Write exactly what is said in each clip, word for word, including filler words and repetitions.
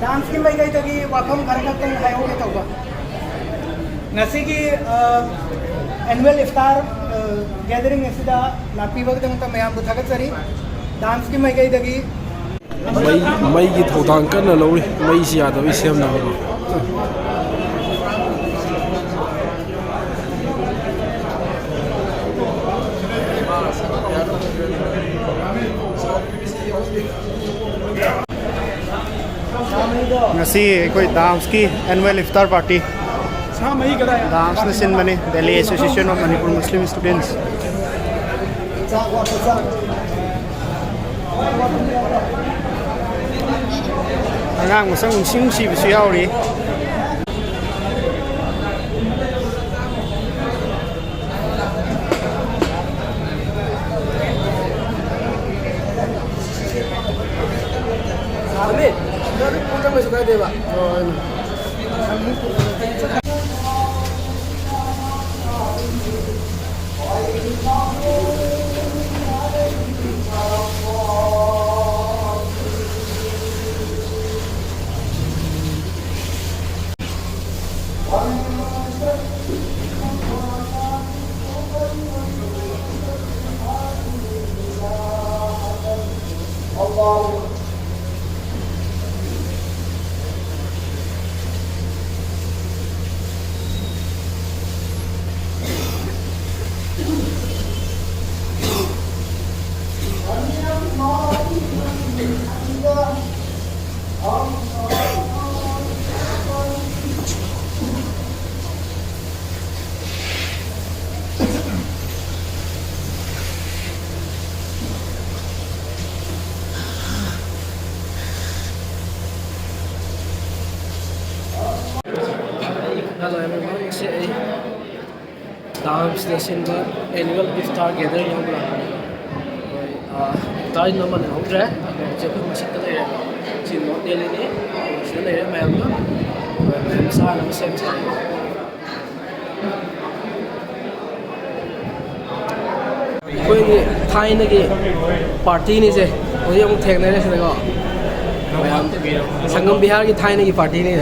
ꯗꯥꯟꯁꯀꯤ ꯃꯥꯏꯀꯩꯗꯒꯤ ꯋꯥꯐꯝ ꯈꯔ ꯈꯛꯇꯪ ꯍꯥꯏꯍꯧꯒꯦ ꯇꯧꯕ꯫ ꯉꯁꯤꯒꯤ ꯑꯦꯅꯨꯋꯦꯜ ꯏꯐꯇꯥꯔ ꯒꯦꯗꯔꯤꯡ ꯑꯁꯤꯗ ꯂꯥꯛꯄꯤꯕꯒꯤꯗꯃꯛꯇ ꯃꯌꯥꯝꯕꯨ ꯊꯥꯒꯠꯆꯔꯤ꯫ ꯗꯥꯟꯁꯀꯤ ꯃꯥꯏꯀꯩꯗꯒꯤ ꯃꯩ, ꯃꯩꯒꯤ ꯊꯧꯗꯥꯡ ꯀꯟꯅ ꯂꯧꯔꯤ, ꯃꯩꯁꯤ ꯌꯥꯗꯕꯩ ꯁꯦꯝꯅꯕ꯫ ꯉꯁꯤ ꯑꯩꯈꯣꯏ ꯗꯥꯟꯁꯀꯤ ꯑꯦꯅꯨꯋꯦꯜ ꯏꯐꯇꯥꯔ ꯄꯥꯔꯇꯤ, ꯗꯥꯟꯁꯅ ꯁꯤꯟꯕꯅꯤ, Delhi Association of Manipur Muslim Students꯫ ꯑꯉꯥꯡ ꯃꯁꯛ ꯅꯨꯡꯁꯤ ꯅꯨꯡꯁꯤꯕꯁꯨ ꯌꯥꯎꯔꯤ꯫ Hello everyone, ꯉꯁꯤ ꯑꯩ ꯗꯥꯟꯁꯅ ꯁꯤꯟꯕ ꯑꯦꯅꯨꯋꯦꯜ ꯏꯐꯇꯥꯔ ꯒꯦꯗꯔꯤꯡ ꯌꯥꯎꯕ ꯂꯥꯛꯄꯅꯤ꯫ ꯑꯩꯈꯣꯏ, ꯑ, ꯏꯐꯇꯥꯔ ꯏꯟꯕ ꯑꯃ ꯂꯩꯍꯧꯗ꯭ꯔꯦ꯫ ꯑꯗꯣ ꯍꯧꯖꯤꯛ ꯑꯩꯈꯣꯏ ꯃꯁꯤꯗ ꯂꯩꯔꯦ꯫ ꯁꯤ ꯅꯣꯔꯠ ꯗꯦꯜꯂꯤꯅꯤ꯫ ꯁꯤꯗ ꯂꯩꯔꯦ ꯃꯌꯥꯝꯗꯣ꯫ ꯑꯩꯈꯣꯏ ꯃꯌꯥꯝ ꯆꯥꯅꯕ ꯁꯦꯝ ꯁꯥꯔꯤ꯫ ꯑꯩꯈꯣꯏꯒꯤ ꯊꯥꯏꯅꯒꯤ ꯄꯥꯔꯇꯤꯅꯤꯁꯦ ꯍꯧꯖꯤꯛ ꯑꯃꯨꯛ ꯊꯦꯡꯅꯔꯦ ꯁꯤꯗꯀꯣ꯫ ꯃꯌꯥꯝ ꯁꯪꯒꯝ ꯕꯤꯍꯥꯔꯒꯤ ꯊꯥꯏꯅꯒꯤ ꯄꯥꯔꯇꯤꯅꯤ꯫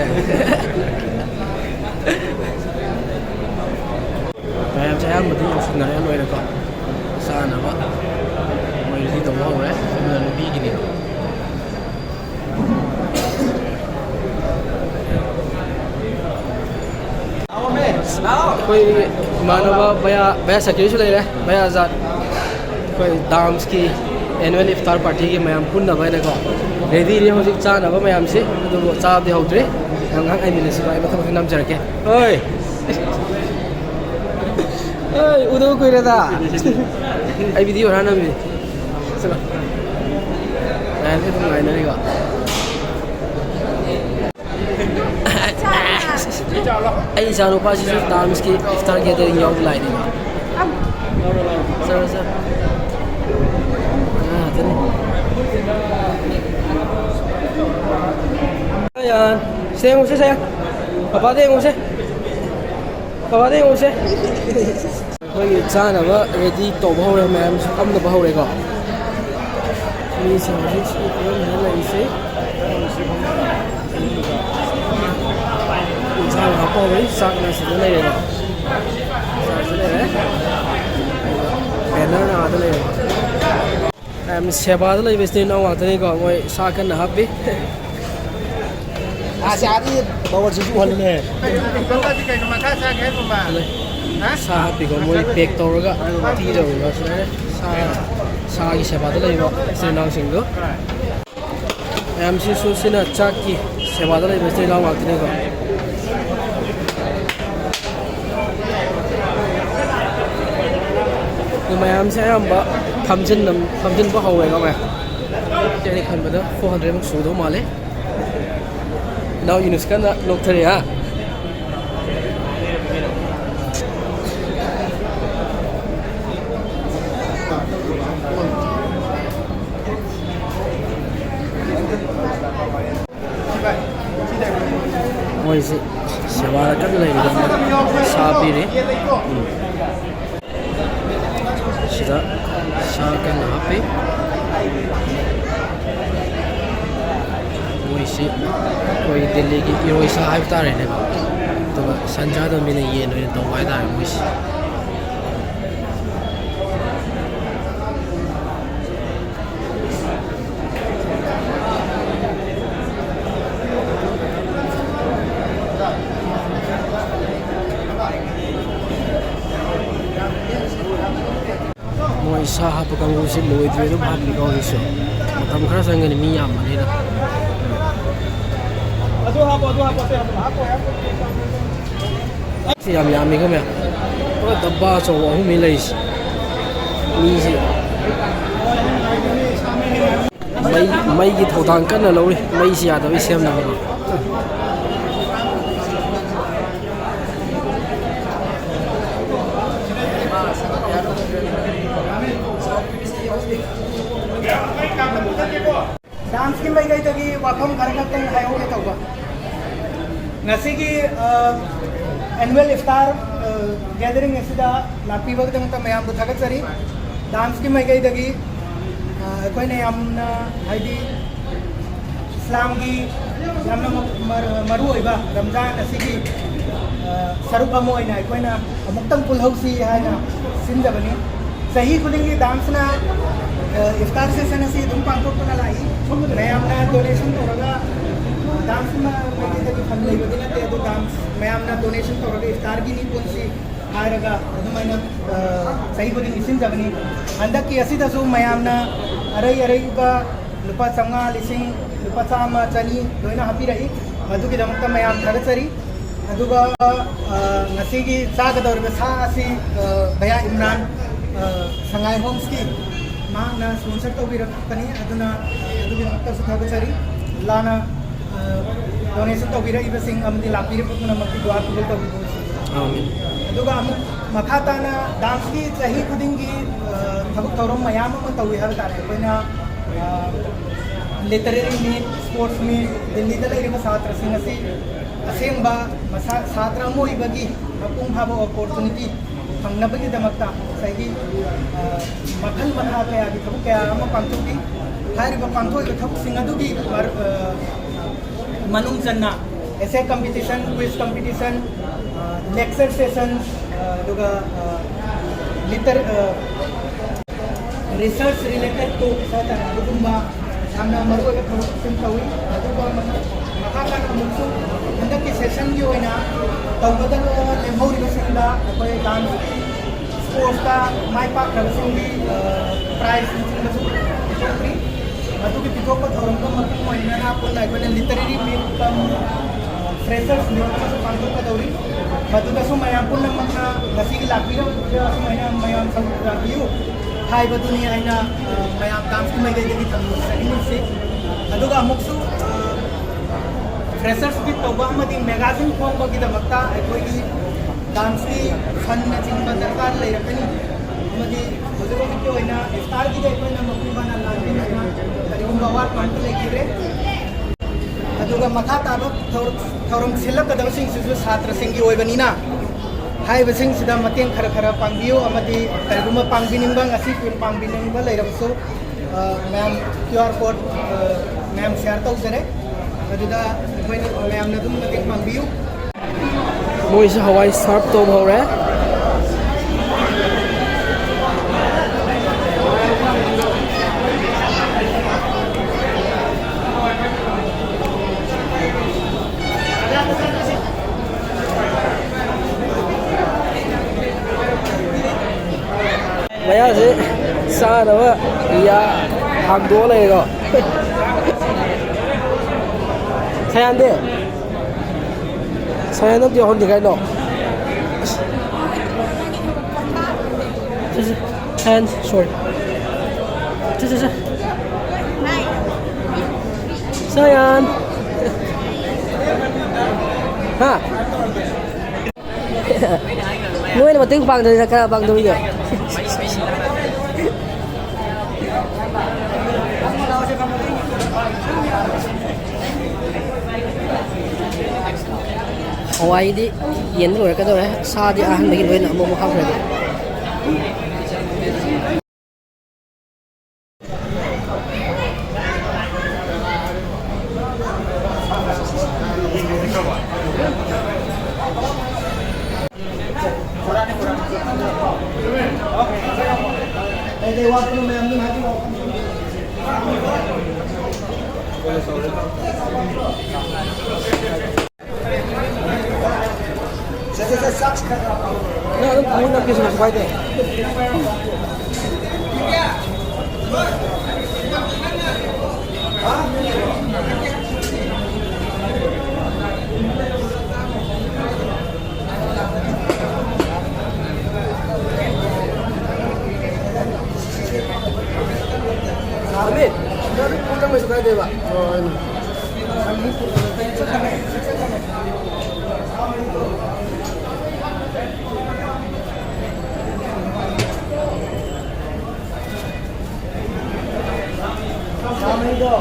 ꯃꯌꯥꯝꯁꯦ ꯑꯌꯥꯝꯕꯗꯤ ꯌꯧꯁꯤꯟꯅꯔꯦ, ꯂꯣꯏꯔꯦꯀꯣ꯫ ꯆꯥꯅꯕ ꯃꯣꯏ ꯔꯦꯗꯤ ꯇꯧꯕ ꯍꯧꯔꯦ꯫ ꯑꯗꯨꯅ ꯅꯨꯄꯤꯒꯤꯅꯦꯕ꯫ ꯑꯩꯈꯣꯏ ꯏꯃꯥꯟꯅꯕ ꯕꯌꯥ, ꯕꯌꯥ ꯁꯀꯤꯔꯁꯨ ꯂꯩꯔꯦ, ꯕꯌꯥ ꯑꯖꯥꯗ꯫ ꯑꯩꯈꯣꯏ ꯗꯥꯝꯁꯀꯤ ꯑꯦꯅꯨꯋꯦꯜ ꯏꯐꯇꯥꯔ ꯄꯥꯔꯇꯤꯒꯤ ꯃꯌꯥꯝ ꯄꯨꯟꯅꯕ ꯍꯥꯏꯅꯀꯣ, ꯔꯦꯗꯤꯅꯦ ꯍꯧꯖꯤꯛ ꯆꯥꯅꯕ ꯃꯌꯥꯝꯁꯤ, ꯑꯗꯨꯕꯨ ꯆꯥꯕꯗꯤ ꯍꯧꯗ꯭ꯔꯤ꯫ ꯌꯥꯝ ꯉꯥꯏꯍꯥꯛ ꯉꯥꯏꯃꯤꯟꯅꯁꯤꯀꯣ, ꯑꯩ ꯃꯊꯪ ꯃꯊꯪ ꯅꯝꯖꯔꯛꯀꯦ꯫ ꯍꯣꯏ꯫ ꯍꯣꯏ, ꯎꯗꯕ ꯀꯨꯏꯔꯦꯗ꯫ ꯑꯩ ꯚꯤꯗꯤꯑꯣ ꯈꯔ ꯅꯝꯃꯤ꯫ ꯆꯠꯂꯣ꯫ ꯃꯌꯥꯝꯁꯦ ꯑꯗꯨꯝ ꯉꯥꯏꯅꯔꯤꯀꯣ꯫ ꯑꯩ ꯏꯆꯥꯅꯨꯄꯥꯁꯤꯁꯨ ꯗꯥꯝꯁꯀꯤ ꯏꯐꯇꯥꯔ ꯒꯦꯗꯔꯤꯡ ꯌꯥꯎꯕ ꯂꯥꯛꯏꯅꯦ꯫ ꯆꯠꯂꯣ, ꯆꯠꯂꯣ꯫ ꯑꯉꯥꯡ ꯉꯥꯛꯇꯅꯤ꯫ ꯁꯥꯌꯥꯟ, ꯁꯤꯗ ꯌꯦꯡꯉꯨꯁꯦ, ꯁꯥꯌꯥꯟ꯫ ꯄꯄꯥꯗ ꯌꯦꯡꯉꯨꯁꯦ꯫ ꯄꯄꯥꯗ ꯌꯦꯡꯉꯨꯁꯦ꯫ ꯑꯩꯈꯣꯏꯒꯤ ꯆꯥꯅꯕ ꯔꯦꯗꯤ ꯇꯧꯕ ꯍꯧꯔꯦ, ꯃꯌꯥꯝꯁꯨ ꯐꯝꯅꯕ ꯍꯧꯔꯦꯀꯣ꯫ ꯃꯤꯁꯤꯡ ꯍꯧꯖꯤꯛ ꯁꯤ ꯐꯤꯕꯝꯁꯤꯗ ꯂꯩꯔꯤꯁꯤ꯫ ꯏꯟꯁꯥꯡ ꯍꯥꯞꯄ ꯍꯧꯔꯦ, ꯆꯥꯛꯅ ꯁꯤꯗ ꯂꯩꯔꯦꯀꯣ꯫ ꯆꯥꯛꯁꯤ ꯂꯩꯔꯦ꯫ ꯕꯦꯅꯔꯅ ꯑꯥꯗ ꯂꯩꯔꯦ꯫ ꯌꯥꯝ ꯁꯦꯕꯥꯗ ꯂꯩꯕ ꯏꯆꯤꯟ ꯏꯅꯥꯎ ꯉꯥꯛꯇꯅꯤꯀꯣ, ꯃꯣꯏ ꯁꯥ ꯀꯟꯅ ꯍꯥꯞꯄꯤ꯫ ꯑꯁ, ꯑꯥꯗꯤ ꯕꯥꯋꯔꯆꯤꯁꯨ ꯎꯍꯜꯂꯨꯅꯦ꯫ ꯁꯥ ꯍꯥꯞꯄꯤꯀꯣ, ꯃꯣꯏ ꯄꯦꯛ ꯇꯧꯔꯒ ꯄꯤꯔꯕꯅꯤꯀꯣ꯫ ꯁꯨꯃꯥꯏꯅ ꯁꯥ, ꯁꯥꯒꯤ ꯁꯦꯕꯥꯗ ꯂꯩꯕ ꯏꯆꯤꯟ ꯏꯅꯥꯎꯁꯤꯡꯗꯣ꯫ ꯃꯌꯥꯝꯁꯤꯁꯨ ꯁꯤꯅ ꯆꯥꯛꯀꯤ ꯁꯦꯕꯥꯗ ꯂꯩꯕ ꯏꯆꯤꯜ ꯏꯅꯥꯎ ꯉꯥꯛꯇꯅꯤꯀꯣ꯫ ꯑꯗꯨ ꯃꯌꯥꯝꯁꯦ ꯑꯌꯥꯝꯕ ꯐꯝꯖꯤꯟꯅ-, ꯐꯝꯖꯤꯟꯕ ꯍꯧꯔꯦꯀꯣ ꯃꯌꯥꯝ꯫ ꯑꯩꯅ ꯈꯟꯕꯗ four hundred ꯃꯨꯛ ꯁꯨꯗꯧ ꯃꯥꯜꯂꯦ꯫ ꯏꯅꯥꯎ ꯌꯨꯅꯨꯁ ꯀꯟꯅ ꯅꯣꯛꯊꯔꯤ, ꯍꯥ? ꯃꯣꯏꯁꯤ ꯁꯦꯕꯥꯗ ꯀꯟꯅ ꯂꯩꯔꯤ꯫ ꯁꯥ ꯄꯤꯔꯤ꯫ ꯎꯝ꯫ ꯁꯤꯗ ꯁꯥ ꯀꯟꯅ ꯍꯥꯞꯄꯤ꯫ ꯃꯣꯏꯁꯤ ꯑꯩꯈꯣꯏ ꯗꯦꯜꯂꯤꯒꯤ ꯏꯔꯣꯏ ꯁꯥ ꯍꯥꯏꯕ ꯇꯥꯔꯦꯅꯦ꯫ ꯑꯗꯨꯒ ꯁꯟꯁꯥꯗꯣ ꯃꯤꯅ ꯌꯦꯟ ꯑꯣꯏꯅ ꯇꯧꯕ ꯍꯥꯏꯇꯥꯔꯦ ꯃꯣꯏꯁꯤ꯫ ꯃꯣꯏ ꯁꯥ ꯍꯥꯞꯄ ꯀꯥꯡꯕꯨꯁꯤ ꯂꯣꯏꯗ꯭ꯔꯤ, ꯑꯗꯨꯝ ꯍꯥꯞꯄꯤꯀꯣ ꯍꯧꯖꯤꯛꯁꯨ꯫ ꯃꯇꯝ ꯈꯔ ꯆꯪꯒꯅꯤ, ꯃꯤ ꯌꯥꯝꯕꯅꯤꯅ꯫ ꯑꯗꯨ ꯍꯥꯞꯄꯣ, ꯑꯗꯨ ꯍꯥꯞꯄꯣ, ꯑꯇꯩ ꯍꯥꯞꯄꯣ, ꯍꯥꯞꯄꯣ, ꯍꯥꯞꯄꯣ꯫ ꯁꯤ ꯌꯥꯝ ꯌꯥꯝꯃꯤꯀꯣ ꯃꯌꯥꯝ꯫ ꯄꯨꯔꯥ ꯗꯕꯥ ꯑꯆꯧꯕ ꯑꯍꯨꯝꯅꯤ ꯂꯩꯔꯤꯁꯤ꯫ ꯃꯤꯁꯤ ꯃꯩ, ꯃꯩꯒꯤ ꯊꯧꯗꯥꯡ ꯀꯟꯅ ꯂꯧꯔꯤ, ꯃꯩꯁꯤ ꯌꯥꯗꯕꯩ ꯁꯦꯝꯅꯕ꯫ ꯗꯥꯟꯁꯀꯤ ꯃꯥꯏꯀꯩꯗꯒꯤ ꯋꯥꯐꯝ ꯈꯔ ꯈꯛꯇꯪ ꯍꯥꯏꯍꯧꯒꯦ ꯇꯧꯕ꯫ ꯉꯁꯤꯒꯤ, ꯑ, annual ꯏꯐꯇꯥꯔ, ꯑ, gathering ꯑꯁꯤꯗ ꯂꯥꯛꯄꯤꯕꯒꯤꯗꯃꯛꯇ ꯃꯌꯥꯝꯕꯨ ꯊꯥꯒꯠꯆꯔꯤ꯫ ꯗꯥꯟꯁꯀꯤ ꯃꯥꯏꯀꯩꯗꯒꯤ, ꯑ, ꯑꯩꯈꯣꯏꯅ ꯌꯥꯝꯅ, ꯍꯥꯏꯗꯤ, ꯏꯁꯂꯥꯝꯒꯤ ꯌꯥꯝꯅ ꯃ-, ꯃꯔꯨ ꯑꯣꯏꯕ ꯔꯝꯖꯥꯟ ꯑꯁꯤꯒꯤ, ꯑ, ꯁꯔꯨꯛ ꯑꯃ ꯑꯣꯏꯅ ꯑꯩꯈꯣꯏꯅ ꯑꯃꯨꯛꯇꯪ ꯄꯨꯜꯍꯧꯁꯤ ꯍꯥꯏꯅ ꯁꯤꯟꯖꯕꯅꯤ꯫ ꯆꯍꯤ ꯈꯨꯗꯤꯡꯒꯤ ꯗꯥꯟꯁꯅ, ꯑ, ꯏꯐꯇꯥꯔ ꯁꯦꯁꯟ ꯑꯁꯤ ꯑꯗꯨꯝ ꯄꯥꯡꯊꯣꯛꯇꯨꯅ ꯂꯥꯛꯏ꯫ ꯃꯌꯥꯝꯅ ꯗꯣꯅꯦꯁꯟ ꯇꯧꯔꯒ, ꯑ, ꯗꯥꯟꯁ ꯃ-, ꯃꯥꯏꯀꯩꯗꯒꯤ ꯐꯟ ꯂꯩꯕꯗꯤ ꯅꯠꯇꯦ, ꯑꯗꯣ ꯗꯥꯟꯁ ꯃꯌꯥꯝꯅ ꯗꯣꯅꯦꯁꯟ ꯇꯧꯔꯒ ꯏꯐꯇꯥꯔꯒꯤꯅꯤ ꯄꯨꯟꯁꯤ ꯍꯥꯏꯔꯒ ꯑꯗꯨꯃꯥꯏꯅ, ꯑ, ꯆꯍꯤ ꯈꯨꯗꯤꯡꯒꯤ ꯁꯤꯟꯖꯕꯅꯤ꯫ ꯍꯟꯗꯛꯀꯤ ꯑꯁꯤꯗꯁꯨ ꯃꯌꯥꯝꯅ ꯑꯔꯩ ꯑꯔꯩꯕ ꯂꯨꯄꯥ ꯆꯥꯝꯃꯉꯥ, ꯂꯤꯁꯤꯡ, ꯂꯨꯄꯥ ꯆꯥꯝꯃ, ꯆꯅꯤ ꯂꯣꯏꯅ ꯍꯥꯞꯄꯤꯔꯛꯏ꯫ ꯃꯗꯨꯒꯤꯗꯃꯛꯇ ꯃꯌꯥꯝ ꯊꯥꯒꯠꯆꯔꯤ꯫ ꯑꯗꯨꯒ, ꯑ, ꯉꯁꯤꯒꯤ ꯆꯥꯒꯗꯧꯔꯤꯕ ꯁꯥ ꯑꯁꯤ, ꯑ, ꯚꯌꯥ ꯏꯝꯔꯥꯟ, ꯑ, ꯁꯉꯥꯏ ꯍꯣꯝꯁꯀꯤ ꯃꯍꯥꯛꯅ ꯁ꯭ꯄꯣꯟꯁꯔ ꯇꯧꯕꯤꯔꯛꯄꯅꯤ꯫ ꯑꯗꯨꯅ, ꯑ, ꯑꯗꯨꯒꯤꯗꯃꯛꯇꯁꯨ ꯊꯥꯒꯠꯆꯔꯤ꯫ ꯂꯥꯟꯅ, ꯑ, ꯗꯣꯅꯦꯁꯟ ꯇꯧꯕꯤꯔꯛꯏꯕꯁꯤꯡ ꯑꯃꯗꯤ ꯂꯥꯛꯄꯤꯔꯤꯕ ꯄꯨꯝꯅꯃꯛꯀꯤ ꯗꯨꯋꯥ ꯀꯕꯨꯜ ꯇꯧꯕꯤꯕ ꯑꯣꯏꯁꯤ꯫ ꯑꯥꯃꯤꯟ꯫ ꯑꯗꯨꯒ ꯑꯃꯨꯛ ꯃꯈꯥ ꯇꯥꯅ ꯗꯥꯟꯁꯀꯤ ꯆꯍꯤ ꯈꯨꯗꯤꯡꯒꯤ, ꯑ, ꯊꯕꯛ ꯊꯧꯔꯝ ꯃꯌꯥꯝ ꯑꯃ ꯇꯧꯏ ꯍꯥꯏꯕ ꯇꯥꯔꯦ꯫ ꯑꯩꯈꯣꯏꯅ, ꯑ, ꯂꯤꯇꯔꯦꯔꯤ ꯃꯤꯠ, ꯁ꯭ꯄꯣꯔꯠꯁ ꯃꯤꯠ, ꯗꯤꯜꯂꯤꯗ ꯂꯩꯔꯤꯕ ꯁꯥꯇ꯭ꯔꯁꯤꯡ ꯑꯁꯤ ꯑꯁꯦꯡꯕ ꯃꯁꯥ ꯁꯥꯇ꯭ꯔ ꯑꯃ ꯑꯣꯏꯕꯒꯤ ꯃꯄꯨꯡ ꯐꯥꯕ ꯑꯣꯄꯣꯔꯆꯨꯅꯤꯇꯤ ꯐꯪꯅꯕꯒꯤꯗꯃꯛꯇ ꯉꯁꯥꯏꯒꯤ, ꯑ, ꯃꯈꯜ ꯃꯈꯥ ꯀꯌꯥꯒꯤ ꯊꯕꯛ ꯀꯌꯥ ꯑꯃ ꯄꯥꯡꯊꯣꯛꯏ꯫ ꯍꯥꯏꯔꯤꯕ ꯄꯥꯡꯊꯣꯛꯏꯕ ꯊꯕꯛꯁꯤꯡ ꯑꯗꯨꯒꯤ ꯃꯔ-, ꯑ, ꯃꯅꯨꯡ ꯆꯟꯅ essay competition, quiz competition, lecture session, ꯑꯗꯨꯒ ꯂꯤꯇꯔ research related talks ꯍꯥꯏꯇꯥꯔꯦ, ꯑꯗꯨꯒꯨꯝꯕ ꯌꯥꯝꯅ ꯃꯔꯨꯑꯣꯏꯕ ꯊꯕꯛꯁꯤꯡ ꯇꯧꯏ꯫ ꯑꯗꯨꯒ ꯃꯈꯥ ꯇꯥꯅ ꯑꯃꯨꯛꯁꯨ ꯍꯟꯗꯛꯀꯤ sessionꯒꯤ ꯑꯣꯏꯅ ꯇꯧꯒꯗꯕ ꯂꯦꯝꯍꯧꯔꯤꯕꯁꯤꯡꯗ ꯑꯩꯈꯣꯏ danceꯀꯤ sportsꯇ ꯃꯥꯏ ꯄꯥꯛꯈ꯭ꯔꯕꯁꯤꯡꯒꯤ prizeꯅꯆꯤꯡꯕꯁꯨ ꯄꯤꯊꯣꯛꯈ꯭ꯔꯤ꯫ ꯃꯗꯨꯒꯤ ꯄꯤꯊꯣꯛꯄ ꯊꯧꯔꯝꯗ ꯃꯄꯨꯡ ꯑꯣꯏꯅ ꯄꯨꯟꯅ ꯑꯩꯈꯣꯏꯅ literary meet cum freshers meet ꯑꯃꯁꯨ ꯄꯥꯡꯊꯣꯛꯀꯗꯧꯔꯤ꯫ ꯃꯗꯨꯗꯁꯨ ꯃꯌꯥꯝ ꯄꯨꯝꯅꯃꯛꯅ ꯉꯁꯤꯒꯤ ꯂꯥꯛꯄꯤꯔꯕꯁꯨ ꯃꯌꯥꯝ ꯃꯌꯥꯝ ꯁꯔꯨꯛ ꯌꯥꯕꯤꯌꯨ ꯍꯥꯏꯕꯗꯨꯅꯤ ꯑꯩꯅ ꯃꯌꯥꯝ danceꯀꯤ ꯃꯥꯏꯀꯩꯗꯒꯤ ꯊꯝꯖꯅꯤꯡꯉꯤꯁꯤ꯫ ꯑꯗꯨꯒ ꯑꯃꯨꯛꯁꯨ freshers meet ꯇꯧꯕ ꯑꯃꯗꯤ magazine ꯐꯣꯡꯕꯒꯤꯗꯃꯛꯇ ꯑꯩꯈꯣꯏꯒꯤ danceꯀꯤ fundꯅꯆꯤꯡꯕ ꯗꯔꯀꯥꯔ ꯂꯩꯔꯛꯀꯅꯤ꯫ ꯑꯃꯗꯤ ꯍꯧꯖꯤꯛ ꯍꯧꯖꯤꯛꯀꯤ ꯑꯣꯏꯅ iftarꯒꯤꯗꯤ ꯑꯩꯈꯣꯏꯅ ꯃꯄꯨꯡ ꯐꯥꯅ ꯂꯥꯡꯃꯤꯟꯅꯅ ꯀꯔꯤꯒꯨꯝꯕ ꯑꯋꯥꯠꯄ ꯑꯝꯇ ꯂꯩꯈꯤꯗ꯭ꯔꯦ꯫ ꯑꯗꯨꯒ ꯃꯈꯥ ꯇꯥꯕ ꯊꯧ-, ꯊꯧꯔꯝ ꯁꯤꯜꯂꯛꯀꯗꯕꯁꯤꯡꯁꯤꯁꯨ ꯁꯥꯇ꯭ꯔꯁꯤꯡꯒꯤ ꯑꯣꯏꯕꯅꯤꯅ ꯍꯥꯏꯔꯤꯕꯁꯤꯡꯁꯤꯗ ꯃꯇꯦꯡ ꯈꯔ ꯈꯔ ꯄꯥꯡꯕꯤꯌꯨ꯫ ꯑꯃꯗꯤ ꯀꯔꯤꯒꯨꯝꯕ ꯄꯥꯡꯕꯤꯅꯤꯡꯕ, ꯉꯁꯤ ꯄꯥꯡꯕꯤꯅꯤꯡꯕ ꯂꯩꯔꯕꯁꯨ, ꯑ, ꯃꯌꯥꯝ QR code, ꯑ, ꯃꯌꯥꯝ share ꯇꯧꯖꯔꯦ꯫ ꯑꯗꯨꯗ ꯑꯩꯈꯣꯏꯅ ꯃꯌꯥꯝꯅ ꯑꯗꯨꯝ ꯃꯇꯦꯡ ꯄꯥꯡꯕꯤꯌꯨ꯫ ꯃꯣꯏꯁꯨ ꯍꯋꯥꯏ serve ꯇꯧꯕ ꯍꯧꯔꯦ꯫ ꯃꯌꯥꯁꯦ ꯆꯥꯅꯕ ꯌꯥ ꯍꯥꯡꯗꯣꯛꯑ ꯂꯩꯔꯦꯀꯣ꯫ ꯁꯌꯥꯟꯗꯤ? ꯁꯌꯥꯟ ꯅꯪꯗꯤ ꯌꯥꯎꯍꯟꯗꯦ ꯀꯥꯏꯅꯣ? ꯁꯦ, ꯁꯦ꯫ ꯁꯌꯥꯟ, sorry꯫ ꯁꯦ, ꯁꯦ, ꯁꯦ꯫ ꯁꯌꯥꯟ꯫ ꯍꯥ? ꯅꯣꯏꯅ ꯃꯇꯦꯡ ꯄꯥꯡꯗ꯭ꯔꯗꯤ ꯀꯅꯥ ꯄꯥꯡꯗꯧꯔꯤꯒꯦ? ꯍꯋꯥꯏꯗꯤ ꯌꯦꯟꯕ ꯂꯣꯏꯔꯛꯀꯗꯧꯔꯦ꯫ ꯁꯥꯗꯤ ꯑꯍꯥꯟꯕꯒꯤ ꯂꯣꯏꯅ ꯑꯃꯨꯛ ꯑꯃꯨꯛ ꯍꯥꯞꯈ꯭ꯔꯦ꯫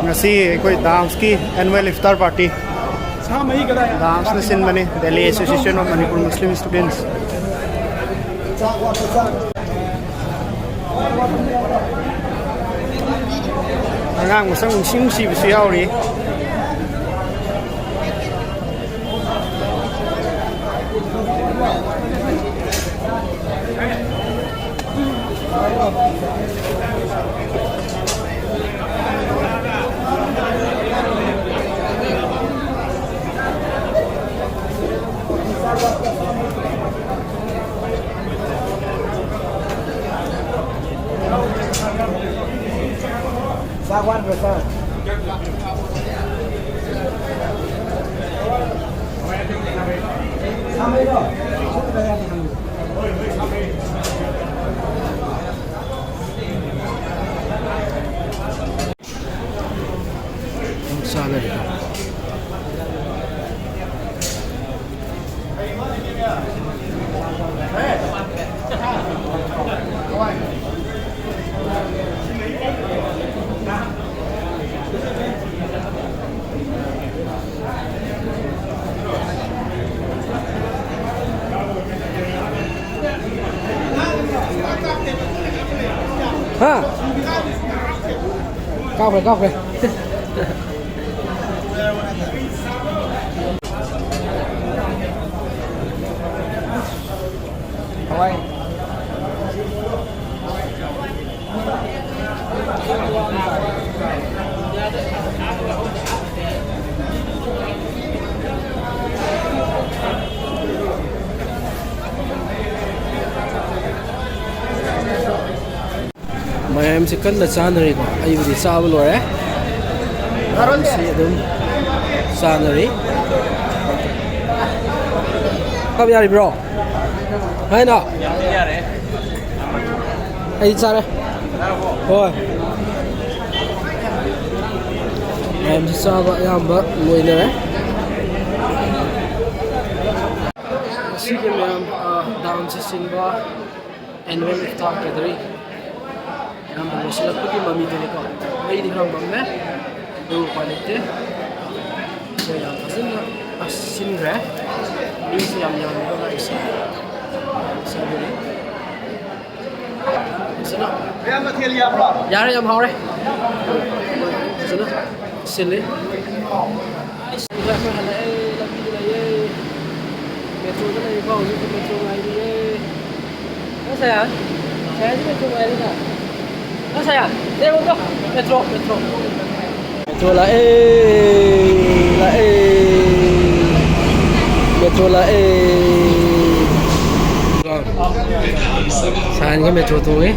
ꯉꯁꯤ ꯑꯩꯈꯣꯏ ꯗꯥꯝꯁꯀꯤ annual iftar party, ꯗꯥꯝꯁꯅ ꯁꯤꯟꯕꯅꯤ, Delhi Association of Manipur Muslim Students꯫ ꯑꯉꯥꯡ ꯃꯁꯛ ꯅꯨꯡꯁꯤ ꯅꯨꯡꯁꯤꯕꯁꯨ ꯌꯥꯎꯔꯤ꯫ ꯍꯥ? ꯀꯥꯎꯈ꯭ꯔꯦ, ꯀꯥꯎꯈ꯭ꯔꯦ꯫ ꯍꯋꯥꯏ꯫ ꯃꯌꯥꯝꯁꯦ ꯀꯟꯅ ꯆꯥꯅꯔꯤꯀꯣ꯫ ꯑꯩꯕꯨꯗꯤ ꯆꯥꯕ ꯂꯣꯏꯔꯦ꯫ ꯃꯌꯥꯝꯁꯤ ꯑꯗꯨꯝ ꯆꯥꯅꯔꯤ꯫ ꯐꯝ ꯌꯥꯔꯤꯕ꯭ꯔꯣ? ꯍꯥꯏꯅꯣ? ꯑꯩ ꯆꯥꯔꯦ꯫ ꯍꯣꯏ꯫ ꯃꯌꯥꯝꯁꯤ ꯆꯥꯕ ꯑꯌꯥꯝꯕ ꯂꯣꯏꯅꯔꯦ꯫ ꯉꯁꯤꯒꯤ ꯃꯌꯥꯝ, ꯑ, dance ꯁꯤꯟꯕ annual iftar gathering꯫ ꯑꯌꯥꯝꯕ ꯂꯣꯏꯁꯤꯜꯂꯛꯄꯒꯤ ꯃꯃꯤꯗꯨꯅꯤꯀꯣ꯫ ꯃꯩꯗꯤ ꯈꯔ ꯃꯝꯃꯦ꯫ ꯑꯗꯨ ꯎꯄꯥꯏ ꯂꯩꯇꯦ꯫ ꯑꯩꯈꯣꯏ ꯌꯥꯝ ꯐꯖꯅ ꯑꯁ ꯁꯤꯟꯈ꯭ꯔꯦ꯫ ꯃꯤꯁꯨ ꯌꯥꯝ ꯌꯥꯝꯃꯦꯕ ꯂꯥꯛꯏꯁꯦ꯫ ꯁꯤꯟꯕꯅꯤ꯫ ꯐꯖꯅ ꯌꯥꯔꯦ, ꯌꯥꯝ ꯍꯥꯎꯔꯦ꯫ ꯐꯖꯅ ꯁꯤꯜꯂꯤ꯫ ꯑꯁ, ꯑꯩꯈꯣꯏ ꯍꯜꯂꯛꯑꯦ, ꯂꯝꯕꯤꯗ ꯂꯩꯌꯦ꯫ Metro ꯗ ꯂꯩꯔꯤꯕ ꯍꯧꯖꯤꯛꯇꯤ metro ꯉꯥꯏꯔꯤꯌꯦ꯫ ꯅꯪ ꯁꯌꯥꯟ? ꯁꯌꯥꯟꯁꯤ metro ꯉꯥꯏꯔꯤꯅ? ꯅꯪ ꯁꯌꯥꯟ? ꯁꯦ, ꯌꯦꯡꯉꯨ ꯇꯨ꯫ Metro, metro꯫ Metro ꯂꯥꯛꯑꯦ, ꯂꯥꯛꯑꯦ꯫ Metro ꯂꯥꯛꯑꯦ꯫ ꯁꯌꯥꯟꯒ metro ꯇꯣꯡꯉꯤ꯫